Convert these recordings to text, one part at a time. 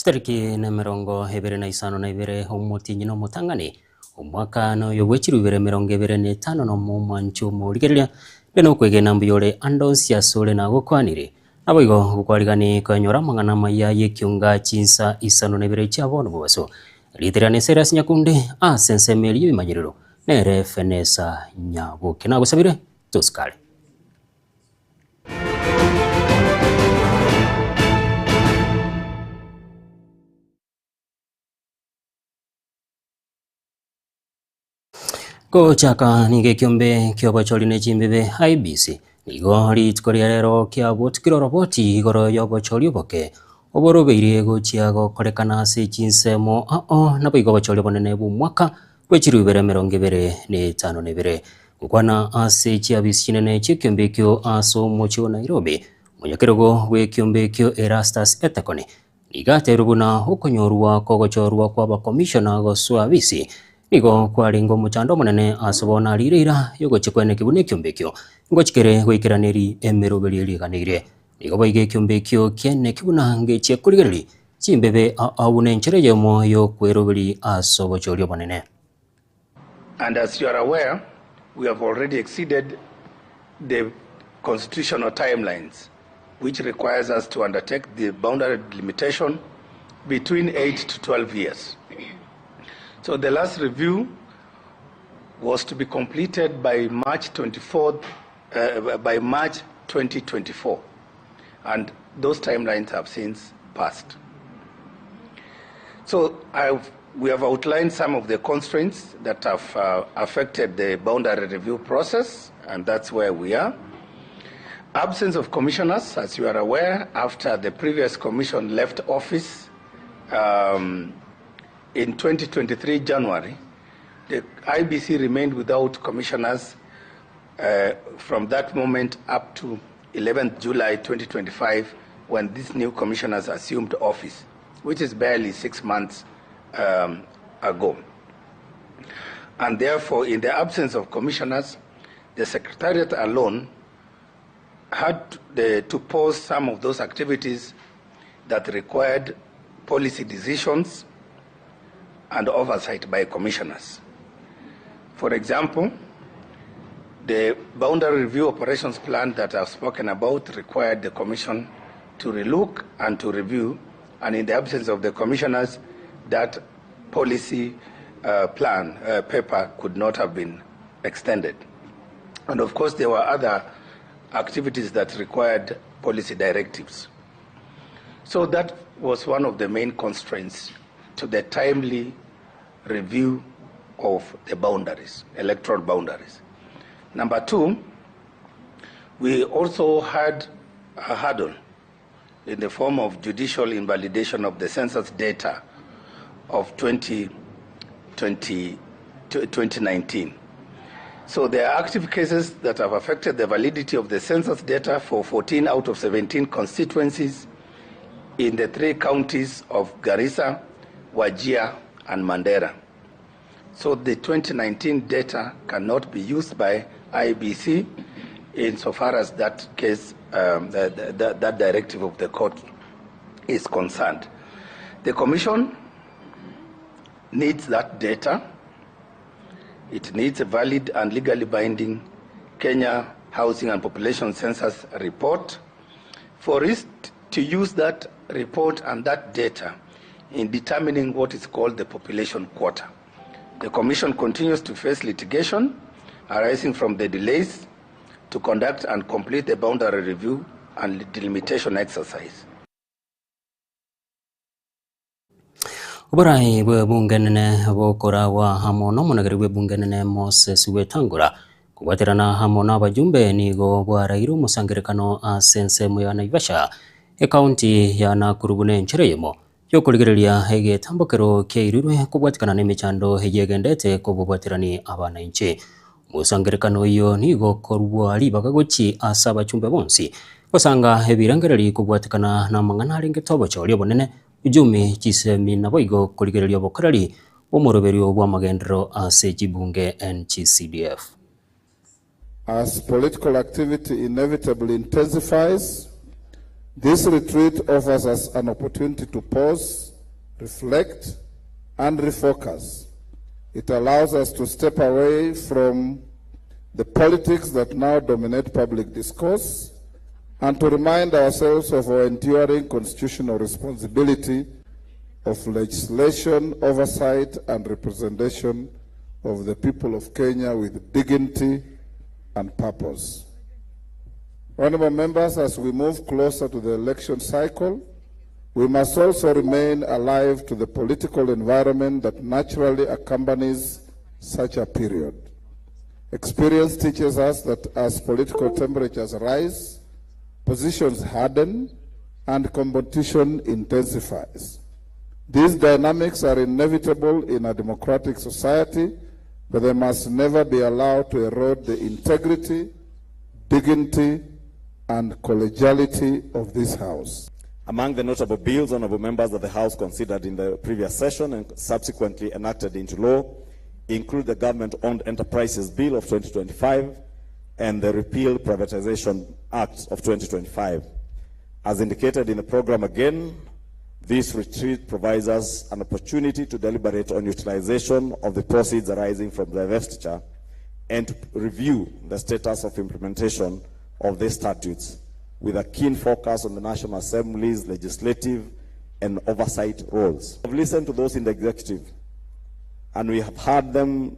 Chitariki nemerongo ebere na isano na ibere omotienyi na omotang'ani, omwaka noyo bwe chilifu ibere emerongo ebere na etano nomo omwancho omorigereria, inde nokwegena mbuya ore ande onsi asore nagokwanire. Naboigo gokwarigani koenyora amang'ana amaya y'ekionga chinsa isano na ibere chia bono mobaso. Erieta riane Silas Nyakundi ase ensemo eria y'ebimanyerero nere Fenesa Nyaboke. Nagosabire tosikare. Gochaka nigo ekiombe ki'obochori ne chimbibe, IEBC, nigo rituko ria rero kiabotukire oroboti igoro y'obochori oboke oborobeire gochia gokorekana ase chinsemo ao naboigo obochori obonene bw'omwaka bwe chilifu ibere 25. Gokwana ase chiabisi chinene chi'ekiombe ekio ase omochie o Nairobi, omonyakerogo bw'ekiombe ekio Erastus Etekoni Nigo aterwe buna okonyorwa kw'ogochorwa kw'abakomishona gosoa abisi nigo kwarenge omochando omonene ase bono ariire eira y'ogochia kweneki buna ekiombe ekio ngochi kere goikeraneri emeroberio eria eganeire. Nigo boigo ekiombe ekio kieneki buna ngechie korigereria chimbebe ao buna enchera eyemo y'okweroberi ase obochori obonene. And as you are aware, we have already exceeded the constitutional timelines which requires us to undertake the boundary delimitation between 8 to 12 years. So the last review was to be completed by March 24th, uh, by March 2024. And those timelines have since passed. So I've, we have outlined some of the constraints that have uh, affected the boundary review process, and that's where we are. Absence of commissioners, as you are aware, after the previous commission left office um, in 2023 January, the IBC remained without commissioners uh, from that moment up to 11th July 2025 when these new commissioners assumed office, which is barely six months um, ago. And therefore, in the absence of commissioners, the Secretariat alone had the, to pause some of those activities that required policy decisions and oversight by commissioners. For example, the boundary review operations plan that I've spoken about required the commission to relook and to review, and in the absence of the commissioners, that policy uh, plan uh, paper could not have been extended. And of course, there were other activities that required policy directives. So that was one of the main constraints to the timely review of the boundaries, electoral boundaries. Number two, we also had a hurdle in the form of judicial invalidation of the census data of 2020, 2019. So there are active cases that have affected the validity of the census data for 14 out of 17 constituencies in the three counties of Garissa, Wajir, and Mandera. So the 2019 data cannot be used by IBC insofar as that case, um, that, that, that directive of the court is concerned. The Commission needs that data. It needs a valid and legally binding Kenya Housing and Population Census report for it to use that report and that data in determining what is called the population quota. The Commission continues to face litigation arising from the delays to conduct and complete the boundary review and delimitation exercise. Oborai bw'ebunge enene bokoragwa amo nomonogeri bw'ebunge enene Moses Wetangula kobwaterana amo nabajumbe nigo bwaraire omosangerekano ase ensemo ya Naivasha ekaunti ya Nakuru buna enchera eyemo y'okorigereria egetambokero kiairirwe kobwatikana nemechando eyio egendete kobobwaterani abanainchi. Omosangerekano oyio nigo okorua ribaga gochia ase abachumbe bonsi gosanga ebirengererio kobwatikana namang'ana arengete obochori obonene Uchumi, chisemi naboigo korigereria obokoreri bw'omoroberio bw'amagenderero ase chibunge NGCDF. As political activity inevitably intensifies, this retreat offers us an opportunity to pause, reflect, and refocus. It allows us to step away from the politics that now dominate public discourse and to remind ourselves of our enduring constitutional responsibility of legislation, oversight, and representation of the people of Kenya with dignity and purpose. Honorable members, as we move closer to the election cycle, we must also remain alive to the political environment that naturally accompanies such a period. Experience teaches us that as political temperatures rise, positions harden, and competition intensifies. These dynamics are inevitable in a democratic society, but they must never be allowed to erode the integrity, dignity, and collegiality of this House. Among the notable bills, honorable members of the House considered in the previous session and subsequently enacted into law include the Government-Owned Enterprises Bill of 2025 and the Repeal Privatization Act of 2025. As indicated in the program again, this retreat provides us an opportunity to deliberate on utilization of the proceeds arising from divestiture and to review the status of implementation of these statutes with a keen focus on the National Assembly's legislative and oversight roles. I've listened to those in the executive, and we have heard them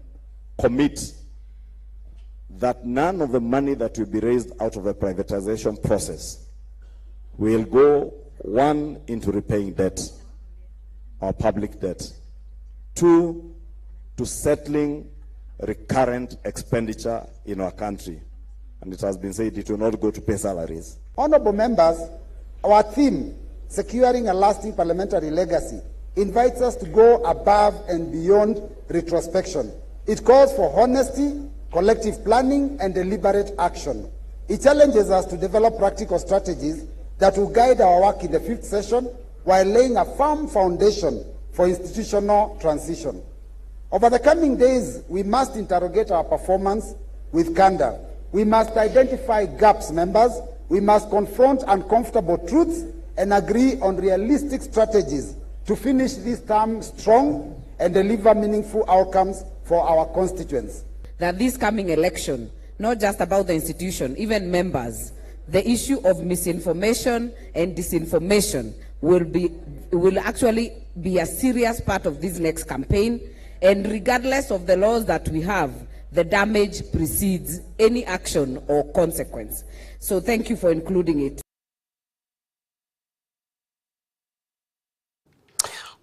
commit that none of the money that will be raised out of the privatization process will go, one, into repaying debt, our public debt, two, to settling recurrent expenditure in our country. And it has been said it will not go to pay salaries. Honorable members, our theme, Securing a Lasting Parliamentary Legacy, invites us to go above and beyond retrospection. It calls for honesty, collective planning, and deliberate action. It challenges us to develop practical strategies that will guide our work in the fifth session while laying a firm foundation for institutional transition. Over the coming days, we must interrogate our performance with candor. We must identify gaps, members. We must confront uncomfortable truths and agree on realistic strategies to finish this term strong and deliver meaningful outcomes for our constituents. That this coming election, not just about the institution, even members, the issue of misinformation and disinformation will actually be a serious part of this next campaign. And regardless of the laws that we have, the damage precedes any action or consequence. So thank you for including it.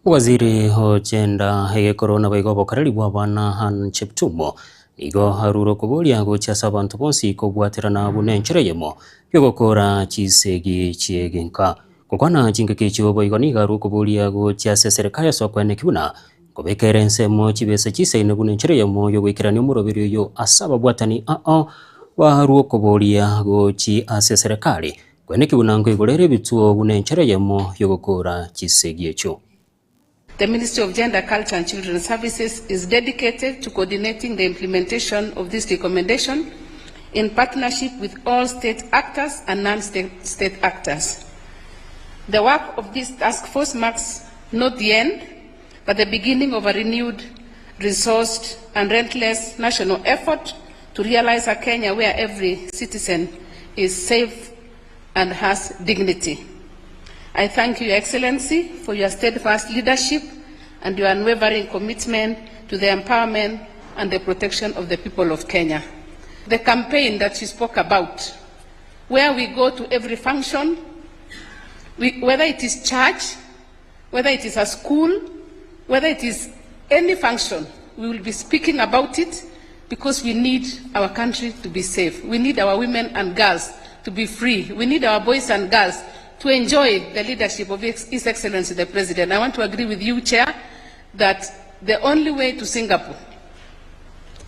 Waziri ochenda egekorwo na baigo obokareri bwa abana Han Cheptumo nigo haruro koboria gochia ase abanto bonsi kobwaterana buna enchera eyemo yogokora chisegi chiegenka gokwana chingaki echio boigo nigo arure koboria gochia ase serikali ase okweneki buna kobekera ensemo chibesa chisaine buna enchera eyemo yogoikerania omoroberi oyo ase ababwatani ao baharwe okoboria gochi ase serikali kweneki buna nkoigorera ebituo buna enchera eyemo yogokora chisegi echio. The Ministry of Gender, Culture and Children's Services is dedicated to coordinating the implementation of this recommendation in partnership with all state actors and non-state state actors. The work of this task force marks not the end, but the beginning of a renewed, resourced, and relentless national effort to realize a Kenya where every citizen is safe and has dignity. I thank you, Your Excellency, for your steadfast leadership and your unwavering commitment to the empowerment and the protection of the people of Kenya. The campaign that you spoke about, where we go to every function, whether it is church, whether it is a school, whether it is any function, we will be speaking about it because we need our country to be safe. We need our women and girls to be free. We need our boys and girls to enjoy the leadership of His Excellency the President. I want to agree with you, Chair, that the only way to Singapore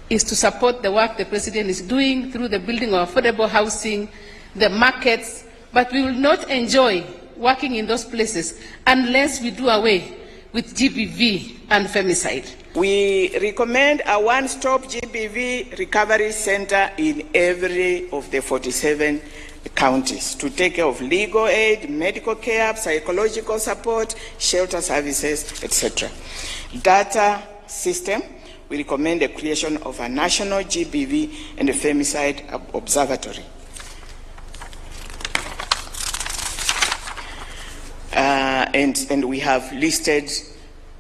is to support the work the President is doing through the building of affordable housing, the markets, but we will not enjoy working in those places unless we do away with GBV and femicide. We recommend a one-stop GBV recovery center in every of the 47 counties to take care of legal aid, medical care, psychological support, shelter services, etc. Data system, we recommend the creation of a national GBV and femicide observatory. And, and we have listed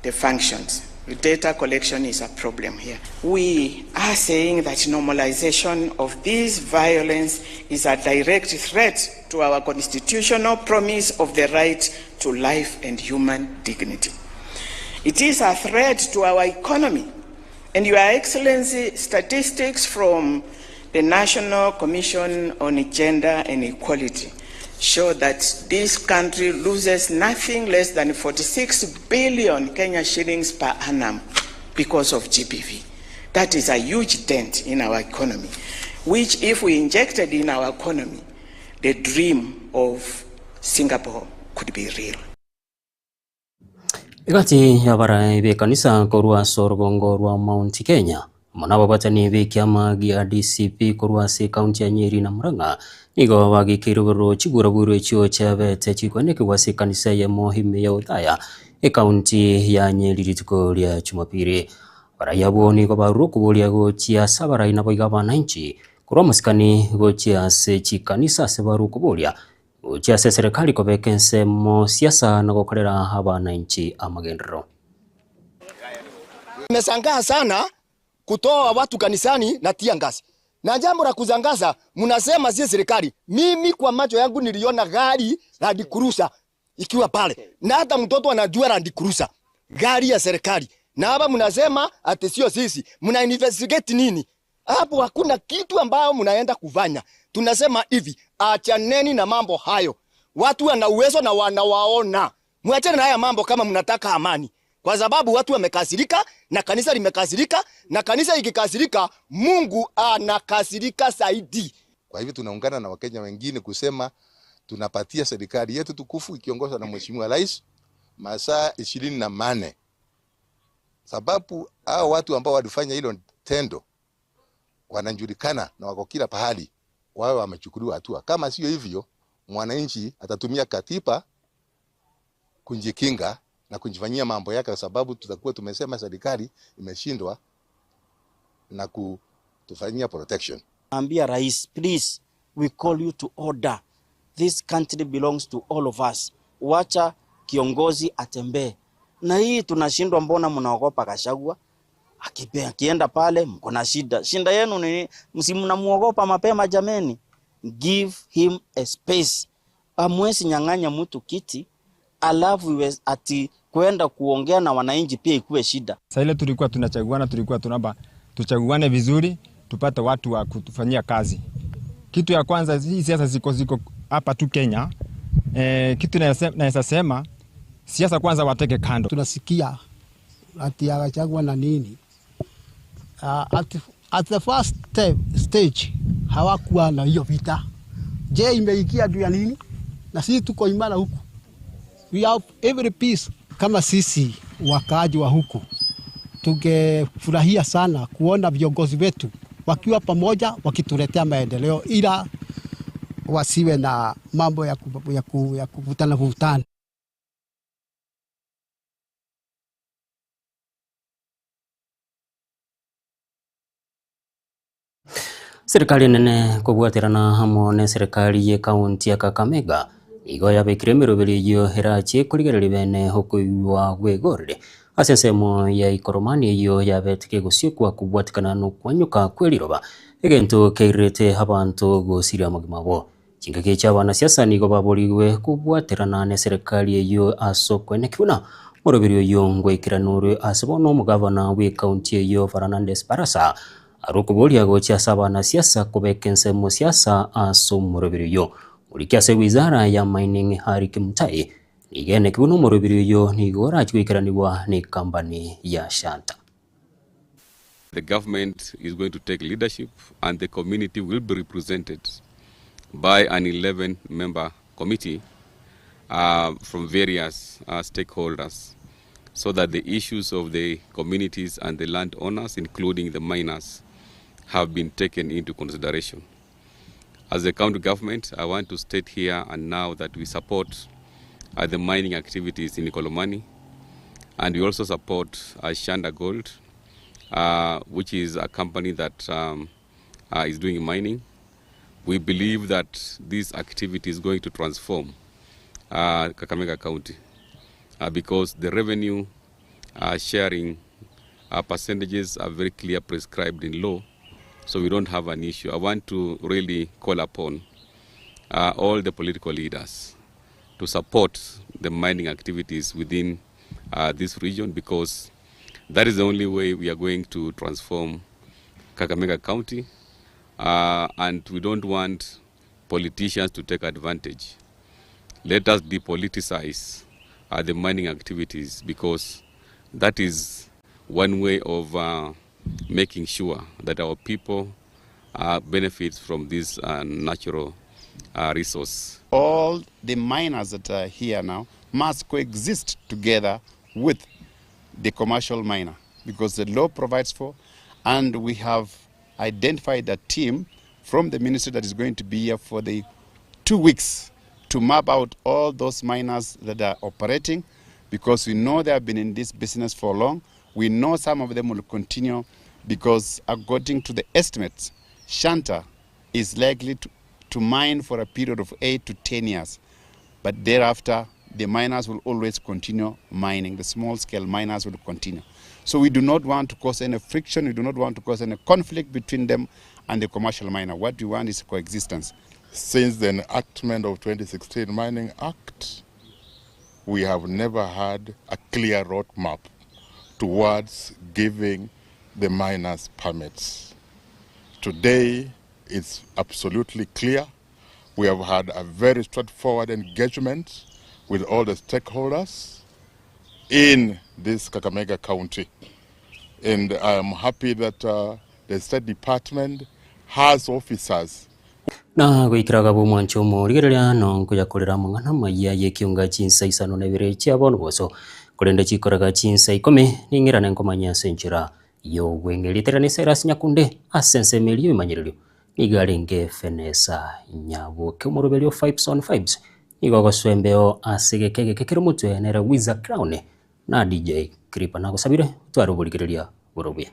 the functions. Data collection is a problem here. We are saying that normalization of this violence is a direct threat to our constitutional promise of the right to life and human dignity. It is a threat to our economy. And Your Excellency, statistics from the National Commission on Gender and Equality show that this country loses nothing less than 46 billion Kenya shillings per annum because of GBV. That is a huge dent in our economy, which if we injected in our economy, the dream of Singapore could be real. Egati y'abarai b'ekanisa korwa ase orogongo rwa Mount Kenya, amo nababwatani b'ekiama gia DCP korwa ase ekaunti ya Nyeri na Murang'a, nigo bagikeire obororo chiguraguro echio chiabete chikwenekigwa ase ekanisa eyemo ime ya Othaya, ekaunti ya Nyeri rituko ria Jumapili. Abarai abwo nigo barure okoboria gochia ase abarai naboigo abananchi korwa amasikani gochia ase chikanisa ase barure okoboria gochia ase eserekari kobeka ensemo siasa na gokorera abananchi amagenderero. Nimeshangaa sana kutoa watu kanisani na tear gas. Na jambo la kuzangaza, mnasema si serikali. Mimi kwa macho yangu niliona gari Land Cruiser ikiwa pale. Na hata mtoto anajua Land Cruiser, gari ya serikali. Na hapa mnasema ati sio sisi. Mna investigate nini? Hapo hakuna kitu ambayo mnaenda kufanya. Tunasema hivi, achaneni na mambo hayo. Watu wana uwezo na wanawaona. Mwachane na haya mambo kama mnataka amani. Kwa sababu watu wamekasirika na kanisa limekasirika, na kanisa ikikasirika Mungu anakasirika zaidi. Kwa hivyo tunaungana na Wakenya wengine kusema tunapatia serikali yetu tukufu ikiongozwa na Mheshimiwa Rais masaa 24, sababu hao watu ambao walifanya hilo tendo wanajulikana na wako kila pahali, wawe wamechukuliwa hatua. Kama sio hivyo, mwananchi atatumia katiba kujikinga na kujifanyia mambo yake, kwa sababu tutakuwa tumesema serikali imeshindwa na kutufanyia protection. Ambia rais, please, we call you to order. This country belongs to all of us. Wacha kiongozi atembee. Na hii tunashindwa, mbona mnaogopa Gachagua? Akienda pale mko na shida. Shinda yenu ni msimuogopa mapema jameni. Give him a space. Hamwezi nyang'anya mtu kiti alafu iwe ati kwenda kuongea na wananchi pia ikuwe shida. Sasa ile tulikuwa tunachaguana, tulikuwa tunaomba tuchaguane vizuri, tupate watu wa kutufanyia kazi. Kitu ya kwanza, hii siasa ziko hapa tu Kenya. Kitu naweza sema siasa kwanza wateke kando. Tunasikia ati Gachagua na nini. At the first stage hawakuwa na hiyo vita. Je, imeingia juu ya nini? Na sisi tuko imara huku. We have every peace. Kama sisi wakaaji wa huku tungefurahia sana kuona viongozi wetu wakiwa pamoja wakituletea maendeleo, ila wasiwe na mambo ya kuvutana vutana. Serikali nene kobwaterana amo na serikali ye kaunti ya Kakamega igo yabekire emeroberi eyio erachie korigereria bene okoigwa bwegorere ase ensemo ya ikoromani eyio yabeteke gosiekwa kobwatikana na okwanyuka kweriroba egento keirete abanto gosiria amagima abo. Chingaki chia abanasiasa nigo baborigwe kobwaterana na serikali eyio ase okweneki buna moroberi oyo ngwaikiranurwe ase bono omogavana bwa ekaunti eyio Fernandes Barasa arokoboria gochia ase abanasiasa kobeka ensemo siasa ase omoroberi oyo. Muriki ase wizara ya mining Harry Kimutai nigene buna omoroberi oyo nigo orachi goikeranigwa na ekampani ya Shanta. The government is going to take leadership and the community will be represented by an 11-member committee from various stakeholders, so that the issues of the communities and the landowners, including the miners, have been taken into consideration. As the county government, I want to state here and now that we support uh, the mining activities in Ikolomani, and we also support uh, Shanda Gold, uh, which is a company that um, uh, is doing mining. We believe that this activity is going to transform uh, Kakamega County uh, because the revenue uh, sharing uh, percentages are very clear prescribed in law, so we don't have an issue. I want to really call upon uh, all the political leaders to support the mining activities within uh, this region because that is the only way we are going to transform Kakamega County uh, and we don't want politicians to take advantage. Let us depoliticize uh, the mining activities because that is one way of uh, making sure that our people uh, benefit from this uh, natural uh, resource. All the miners that are here now must coexist together with the commercial miner because the law provides for, and we have identified a team from the ministry that is going to be here for the 2 weeks to map out all those miners that are operating, because we know they have been in this business for long. We know some of them will continue because according to the estimates, Shanta is likely to, to mine for a period of 8 to 10 years. But thereafter, the miners will always continue mining. The small-scale miners will continue. So we do not want to cause any friction. We do not want to cause any conflict between them and the commercial miner. What we want is coexistence. Since the enactment of 2016 Mining Act, we have never had a clear roadmap towards giving the miners permits. Today, it's absolutely clear. We have had a very straightforward engagement with all the stakeholders in this Kakamega County. And I am happy that uh, the State Department has officers Na goikera akaba omwancho omorigereria nonkoyakorera amang'ana amayia y'ekionga chinsa isano na ibere chia bono boso, korende chikoraga chinsa ikomi ning'irane nkomanya ase enchera y'obweng'e. Erieta riane Cyrus Nyakunde ase ensemo eria y'ebimanyererio nigo arenge Fenesa Nyaboke omoroberi o Fibes on Fibes nigo ogosoa embeo ase egeka egeke kere omotwe nere Wiza Crown na DJ Kripa nagosabire otware oborigereria bore obuya.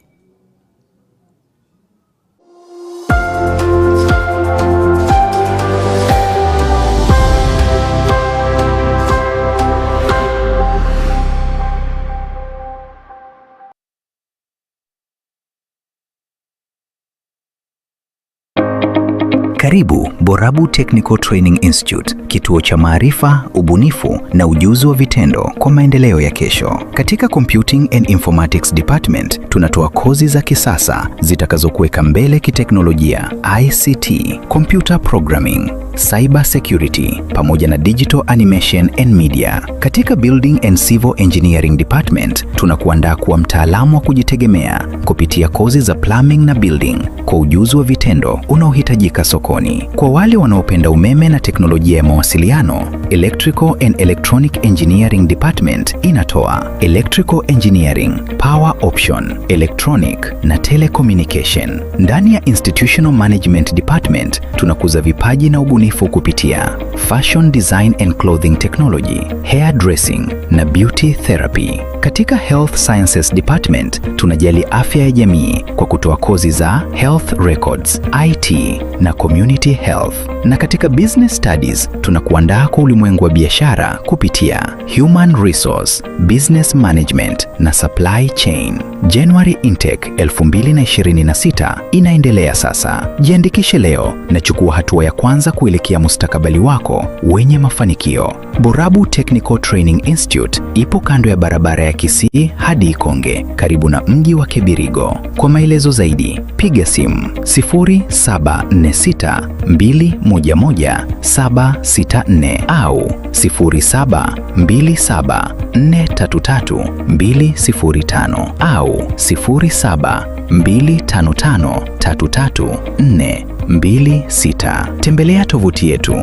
Karibu Borabu Technical Training Institute, kituo cha maarifa, ubunifu na ujuzi wa vitendo kwa maendeleo ya kesho. Katika Computing and Informatics Department tunatoa kozi za kisasa zitakazokuweka mbele kiteknolojia, ICT, computer programming, cyber security pamoja na digital animation and media. Katika Building and Civil Engineering Department tunakuandaa kuwa mtaalamu wa kujitegemea kupitia kozi za plumbing na building kwa ujuzi wa vitendo unaohitajika sokoni. Kwa wale wanaopenda umeme na teknolojia ya mawasiliano, Electrical and Electronic Engineering Department inatoa Electrical Engineering, Power Option, Electronic na Telecommunication. Ndani ya Institutional Management Department tunakuza vipaji na ubunifu kupitia Fashion Design and Clothing Technology, Hair Dressing na Beauty Therapy. Katika Health Sciences Department tunajali afya ya jamii kwa kutoa kozi za Health Records, IT na Community Health. Na katika Business Studies tunakuandaa kwa ulimwengu wa biashara kupitia Human Resource, Business Management na Supply Chain. January Intake 2026 inaendelea sasa. Jiandikishe leo na chukua hatua ya kwanza kuelekea mustakabali wako wenye mafanikio. Borabu Technical Training Institute ipo kando ya barabara ya Kisii hadi Ikonge, karibu na mji wa Kebirigo. Kwa maelezo zaidi, piga simu 0746 211 764 au 0727 433 205 au 0725 533 426. Tembelea tovuti yetu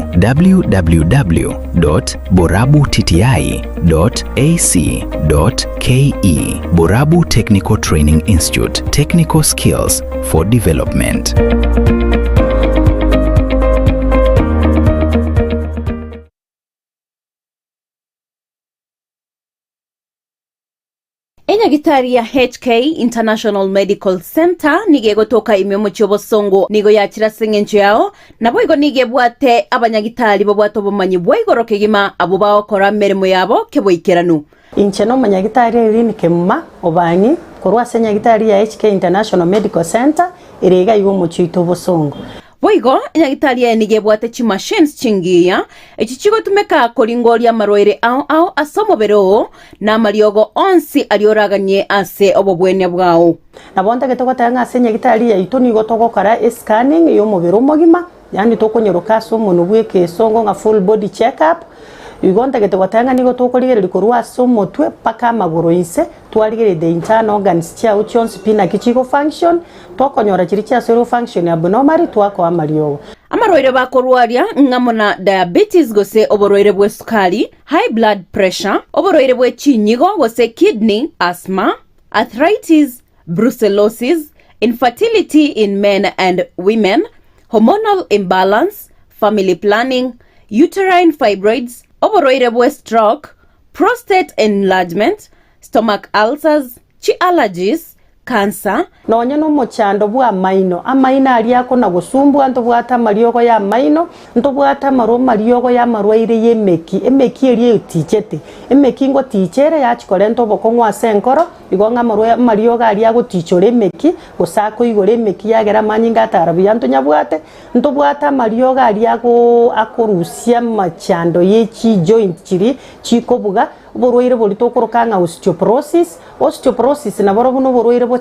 www.borabutti.ac.ke. Borabu Technical Training Institute, Technical Skills for Development. Enyagitari ya HK International Medical Centre nigo egotoka ime omochie obosongo nigo yachire ase engencho yao, naboigo nigo ebwate abanyagitari babwate obomanyi bwa igoro kegima abwo bagokora emeremo yabo keboikeranu. Inche nomonyagitari Irene Kemuma Obang'i korwa ase enyagitari ya HK International Medical Centre ere iga iga omochie oito obosongo. Boigo, enyagitari eye nigo ebwate chimachines chingiya, echi chigotumeka koringoria amarwaire ao ao ase omobere oo, na amariogo onsi aria oraganie ase obobwenia bwao. Nabo ntagete goteba ng'a ase enyagitari yaito nigo togokora escanning y'omobere omogima, yaani tokonyoroka ase omonwe bw'ekeesongo ng'a full body check up, igo ntagete goteba ng'a nigo tokorigereria korwa ase omotwe mpaka amagoro inse, Twarigereria the internal organs chiao chionsi pi naki chigo function, tokonyora chiria chiasoire go function abnormally twakoa amariogo. Amarwaire bakorwaria ng'amo na diabetes gose oborwaire bw'esukari, high blood pressure, oborwaire bwe chinyigo gose kidney, asthma, arthritis, brucellosis, infertility in men and women, hormonal imbalance, family planning, uterine fibroids, oborwaire bwe stroke, prostate enlargement, stomach ulcers, chi allergies, cancer, Nonya nomochando bw'amaino, amaino aria akona-gosumbua, ntobwate amariogo y'amaino, ntobwate amarwa amariogo y'amarwaire y'emeki, emeki eria etichete. Emeki ngoticha ere yachia korenta obokong'u ase enkoro, igo ng'a amarwa amariogo aria agotichora emeki, gose akoigora emeki yagera amanyinga atara buya ntonyabwate, Ntobwate amariogo aria akorusia amachando ye chijoint chiria chikobuga, oborwaire boria tokoroka ng'a osteoporosis. Osteoporosis naborobwo noborwaire bocha.